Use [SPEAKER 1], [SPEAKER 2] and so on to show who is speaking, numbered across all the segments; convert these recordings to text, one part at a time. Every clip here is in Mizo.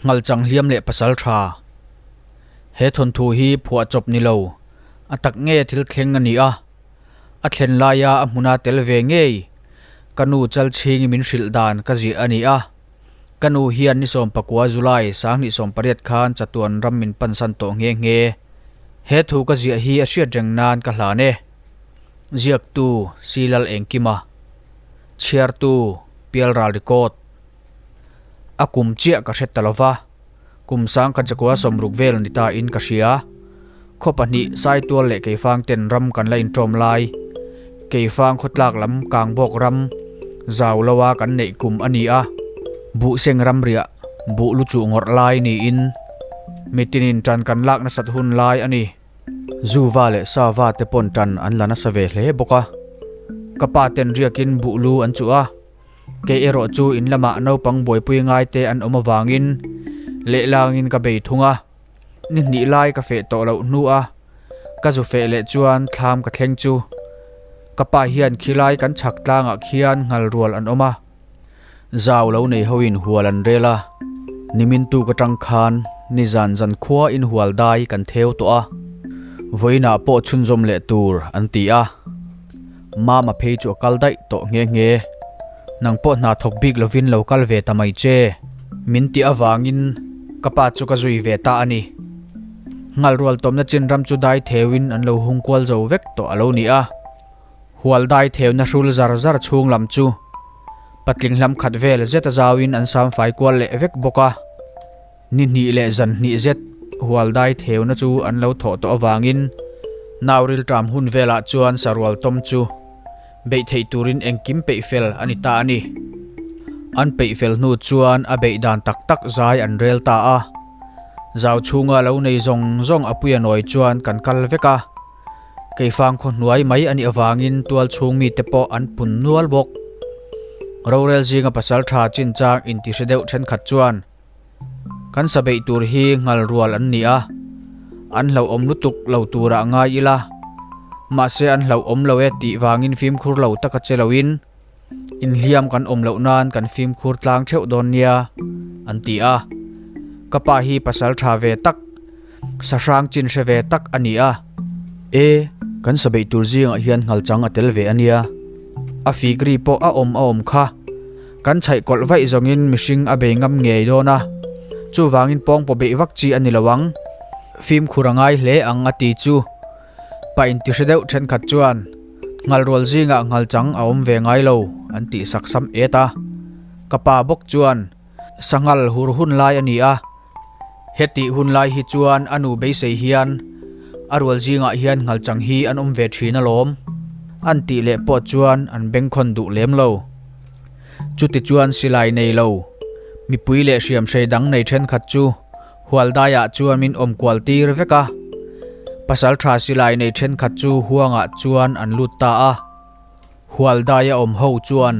[SPEAKER 1] Nghalchang hliam leh pasal tha. He thawnthu hi phuahchawp ni lo, a tak nge thil thleng a ni a. A thlen laia a hmuna tel ve ngei ka nu Chalchhingi min hrilh dan ka ziah a ni a. Ka nu hian ni 19 July 2018 khan chatuan ram min pansan tawh nghe nghe. He thu ka ziah hi a hriat reng nan ka hlan e. Ziaktu Silal Engkima. Chhiartu Pialral Record. A kum chiah ka hre ta lo va, kum 1960 vel ni ta in ka hria. Khaw pahnih Saitual leh Keifang ten ram kan la inṭawm lai, Keifang khawtlak lam Kangbawk ram zau lo a kan neih kum a ni a, Buhseng ram riah buh lu chuh ngawrh lai niin mitinin ṭan kan lak nasat hun lai a ni. Zuva leh Sava te pawn ṭan an la nasa ve hle bawk a, ka pa ten riakin buh lu an chuh a. Kei erawh chu in lamah naupang buaipui ngai te an awm avangin lehlangin ka bei thung a, ni hnih lai ka feh tawh loh hnu a ka zu feh leh chuan thlam ka thleng chu ka pa hian khilai kan chhak tlangah khian nghal rual an awm a, zau lo nei hoin hual an rel a, nimin tuk atang khan nizan zan khua in hual dai kan theu tawh a, vawiinah pawh chhunzawm leh tur an ti a. Mama phei chu a kal daih tawh nghe nghe. Nang pawh hna thawk bik lovin lo kal ve ta mai che. Min tih avangin ka pa chu ka zui ve ta a ni. Nghalrual tawmna chin ram chu dai theuin an lo hung kual zo vek tawh a lo ni a. Hual dai theuna hrul zar zar chhung lam chu patling hlam khat vel zet a zauin an sam fai kual leh vek bawk a. Ni hnih leh zan hnih zet hual dai theuna chu an lo thawh tawh avangin nau rilṭam hun velah chuan sarual tawm chu beih theih turin engkim peih fel a ni ta a ni. An peih fel hnu chuan a beih dan tak tak zai an rel ta a. Zau chhunga lo nei zawng zawng a puia nawi chuan kan kal vek a. Keifang khaw hnuai mai a nih avangin tual chhung mite pawh an pun nual bawk. Rorel zinga pasal tha chinchang intihre deuh thenkhat chuan Kan sa beih tur hi nghal rual an ni a, an hlauhawm lutuk lo turah ngai ila, mahse an hlauhawm lo e tih vangin fimkhur lo taka che loin inhliam kan awm loh nan kan fimkhur tlang theuh dawn nia, an ti a. Ka pa hi pasal tha ve tak, sahrang chin hre ve tak a ni a. E, kan sa beih tur zingah hian nghal chang a tel ve a nia. A figri pawh a awm a awm kha. Kan chhaih kawlh vaih zawngin mihring a bei ngam ngei dawn a, chuvangin pawngpaw beih vak chi a ni lo ang. Fimkhur a ngai hle ang a ti chu. Pa intihre deuh thenkhat chuan, Nghalrual zingah nghalchang a awm ve ngai lo, an tih sak sam et a. Ka pa bawk chuan, Sanghal hur hun lai a ni a, hetih hun lai hi chuan a nu beisei hian a rual zingah hian nghalchang hi an awm ve thin alawm, an tih leh pawh chuan an bengkhawn duh lem lo. Chuti chuan silai nei lo, mipui leh hriamhrei dang nei thenkhat chu hualdaiah chuan min awm kual tir vek a. Pasaltha silai nei thenkhat chu huangah chuan an lut ta a. Hualdaia awm ho chuan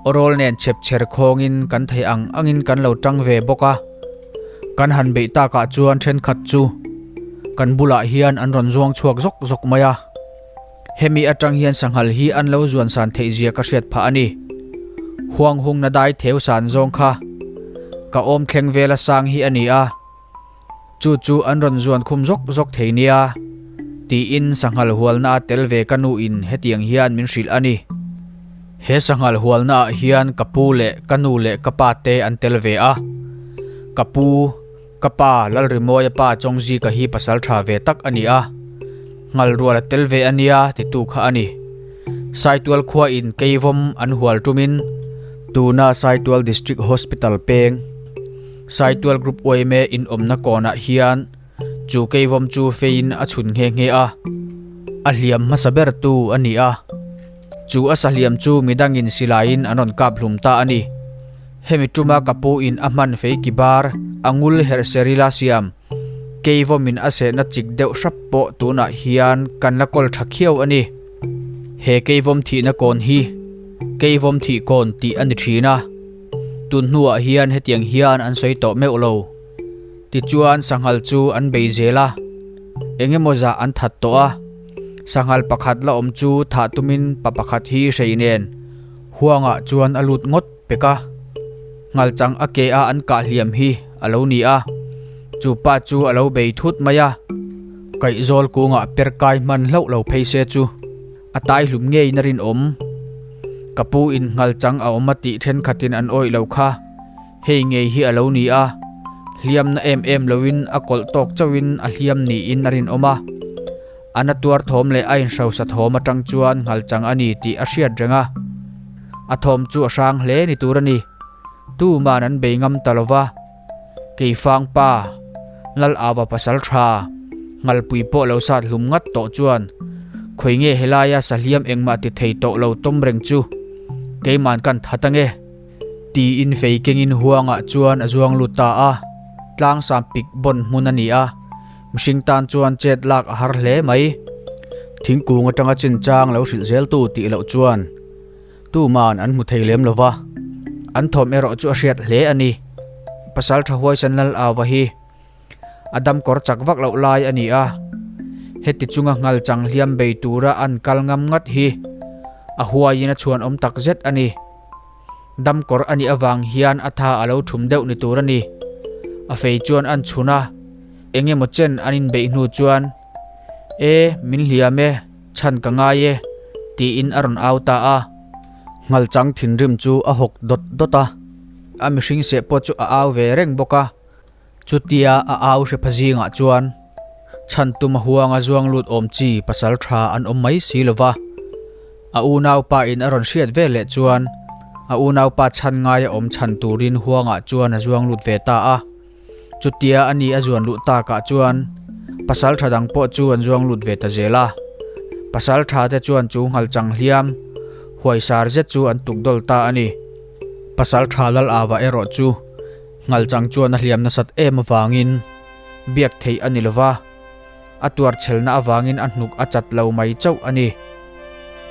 [SPEAKER 1] awrawl nen chhep chher khawngin kan theih ang angin kan lo tang ve bawk a. Kan han beih takah chuan thenkhat chu kan bulah hian an rawn zuang chhuak zawk zawk mai a. Hemi atang hian sanghal hi an lo zuan san theih zia ka hriat phah a ni. Huang hungna dai theu san zawng kha ka awm thleng vela sang hi a ni a. Chu chu an rawn zuan khum zawk zawk thei nia, tiin sanghal hualna a tel ve ka nuin hetiang hian min hrilh a ni. He sanghal hualnaah hian ka pu leh ka nu leh ka pa te an tel ve a. Ka pu, ka pa Lalrimawia pa Chawngzika hi pasal tha ve tak a ni a, nghalrual a tel ve a nia titu kha a ni. Saitual khuain Keivawm an hual tumin tuna Saitual District Hospital peng, Saitual Group yma inawmna kawnah hian chu keivawm chu feiin a chhun nghe nghe a, a hliam hmasa ber tu a ni a. Chu a sahliam chu midangin silaiin an rawn kap hlum ta a ni. Hemi tuma ka pu in a hman fei ki bar a ngul herh serila siam keivawmin a sehna chik deuh hrap pawh tunah hian kan la kawl tha khiau a ni. He keivawm thihna kawn hi keivawm thih kawn tih a ni thin a. Tun hnuah hian hetiang hian an sawi tawh meuh lo. Tichuan sanghal chu an bei zel a, eng emaw zah an that tawh a. Sanghal pakhat la awm chu thah tumin pa pakhat hi hrei nen huangah chuan a lut ngawt pek a. Nghalchang a ke a an kah hliam hi a lo ni a. Chu pa chu a lo bei thut mai a. Kaihzawl kungah per kai hman hlauh lo phei se chu a tai hlum ngeiin a rinawm. Ka pu in nghal chang a awm a tih thenkhatin an awih lo kha. Hei ngei hi a lo ni a, hliamna em em loin a kawlh tawk chauhin a hliam niin a rinawm a. A na tuar thawm leh a inhrosa thawm atang chuan nghal chang a ni tih a hriat reng a. A thawm chu a hrang hle ni tur a ni. Tuman an bei ngam ta lo va. Keifang pa, Lal Ava pasal tha, Nghalpui pawh lo sat hlum ngat tawh chuan khawi nge helaia sahliam engmah ti thei tawh lo tawm reng chu keiman kan that ange. Tiin fei kengin huangah chuan a zuang lut ta a, tlang sam pik bawn hmun a ni a, mihring tan chuan chet lak a har hle mai. Thingkung atanga chinchang lo hrilh zel tu tih loh chuan tuman an hmu thei lem lo va, an thawm erawh chu a hriat hle a ni. Pasal tha huaisan lal Ava hi a dam kawr chak vak loh lai a ni a, heti chunga nghal chang hliam bei tura an kal ngam ngat hi a huaiin a chhuanawm tak zet a ni. Damkawr a nih avang hian a tha a lo thum deuh ni tur a ni. A fei chuan an chhun a, eng emaw chen an inbeih hnu chuan, E, min hliam e, chhan ka ngai e, tiin a rawn au ta a. Nghalchang thinrim chu a hawk dawt dawt a, a mihring seh pawh chu a au ve reng bawk a. Chutia a au hre pha zingah chuan chhan tum a huanga zuang lut awm chi pasal tha an awm mai si lo va. A unaupa in a rawn hriat vel leh chuan a unaupa chhan ngaia awm chhan turin huangah chuan a zuang lut ve ta a. Chutia a ni a zuan luh takah chuan pasal tha dang pawh chu an zuang lut ve ta zel a. Pasal tha te chuan chu nghalchang hliam huaisar zet chu an tukdawl ta a ni. Pasal tha lal ava erawh chu Nghalchang chuan a hliam nasat em avangin biak theih a ni lova, a tuar chhelna avangin a hnuk a chat lo mai chauh a ni.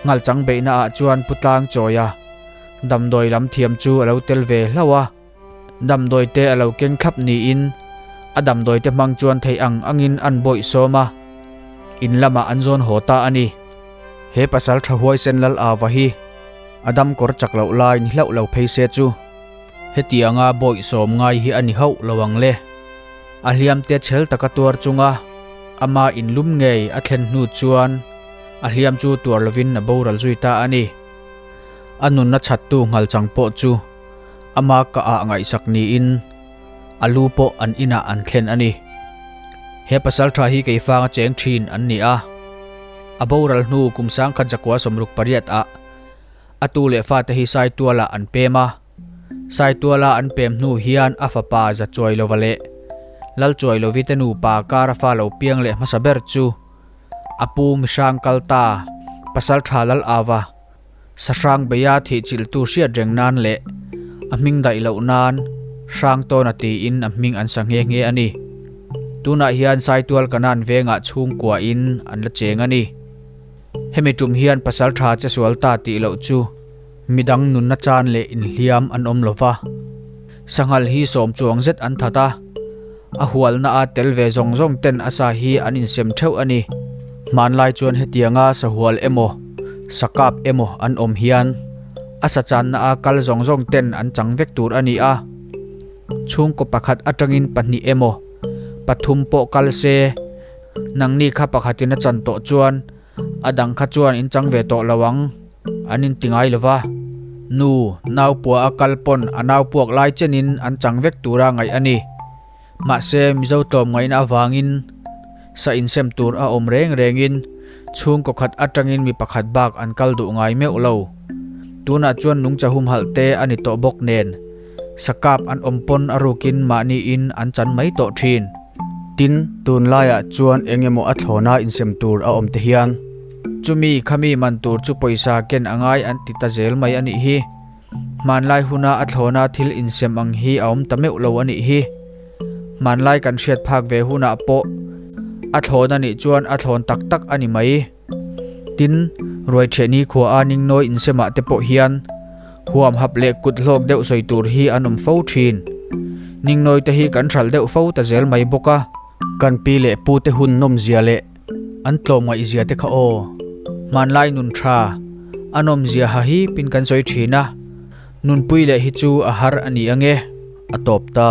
[SPEAKER 1] Nghalchang beihna ah chuan Pu Tlangchawia damdawi lam thiam chu a lo tel ve hlauh a, damdawi te a lo keng thlap niin a damdawi te hmang chuan theih ang angin an bawih sawm a, in lamah an zawn haw ta a ni. He pasal tha huaisen lal ava hi a damkawr chak loh lai ni hlauh lo phei se chu. Hetianga bawih sawm ngai hi a ni hauh lo ang le. A hliamte chhel taka tuar chunga ama inlum ngei a thlen hnu chuan a hliam chu tuar lovin a boral zui ta a ni. A nunna chhattu nghalchang pawh chu ama ka ah ngaihsak niin a lu pawh an inah an thlen a ni. He pasaltha hi keifanga cheng thin an ni a, a boral hnu kum sangkhat zakua 68 ah A tu leh fate hi Saitualah an pem a, Saituala an pem hnu hian a fapa Zachuailova leh Lalchuailovi te nupa kara fa lo piang leh hmasa ber chu a pu Mihrang kal ta Pasaltha Lal Ava Sahrang beia thihchilhtu hriat reng nan leh a hming daih loh nan Hrangtawna tiin a hming an sa nghe nghe a ni. Tunah hian Saitual Kanan vengah chhungkuain an la cheng a ni. Hemi tum hian pasal tha che sual ta tih loh chu midang nunna chan leh inhliam an awm lo va. Sanghal hi sawm chuang zet an that a, a hualna a tel ve zawng zawng ten a sa hi an insem theuh a ni. Hmanlai chuan hetianga sahual emaw, sakap emaw an awm hian a sa channa a kal zawng zawng ten an chang vek tur a ni a. Chhungkaw pakhat atangin pahnih emaw, pathum pawh kal se, Nangni kha pakhatin a chan tawh chuan a dang kha chuan in chang ve tawh lo ang, an inti ngai lo va. Nu, nau pua a kal pawn a nau puak lai chenin an chang vek tura ngaih a ni. Mahse, Mizo tlawm ngaihna avangin sa insem tur a awm reng rengin chhungkaw khat atangin mi pakhat bak an kal duh ngai meuh lo. Tunah chuan nungcha humhalh te a ni tawh bawk nen, sakap an awm pawn a rukin mahniin an chan mai tawh thin. Tin, tunlaiah chuan eng emaw a thlawna insem tur a awm te hian chumi khami man tur chu pawisa ken a ngai an ti ta zel mai a nih hi. Hmanlai huna a thlawna thil insem ang hi a awm ta meuh lo a nih hi. Hmanlai kan hriat phak ve hunah pawh a thlawn a nih chuan a thlawn tak tak a ni mai. Tin, Ruaiṭhiahni khua a ningnawi insemah te pawh hian huam hap leh kut hlawk deuh sawi tur hi an awm fo ṭhin. Ningnawi te hi kan hralh deuh fo ta zel mai bawk a. Kan pi leh pu te hun nawmzia leh an tlawmngaihzia te kha aw. Hmanlai nun ṭha, a nawmzia ha hipin kan sawi ṭhin a, nunpui leh hi chu a har a ni ange, a tawp ta.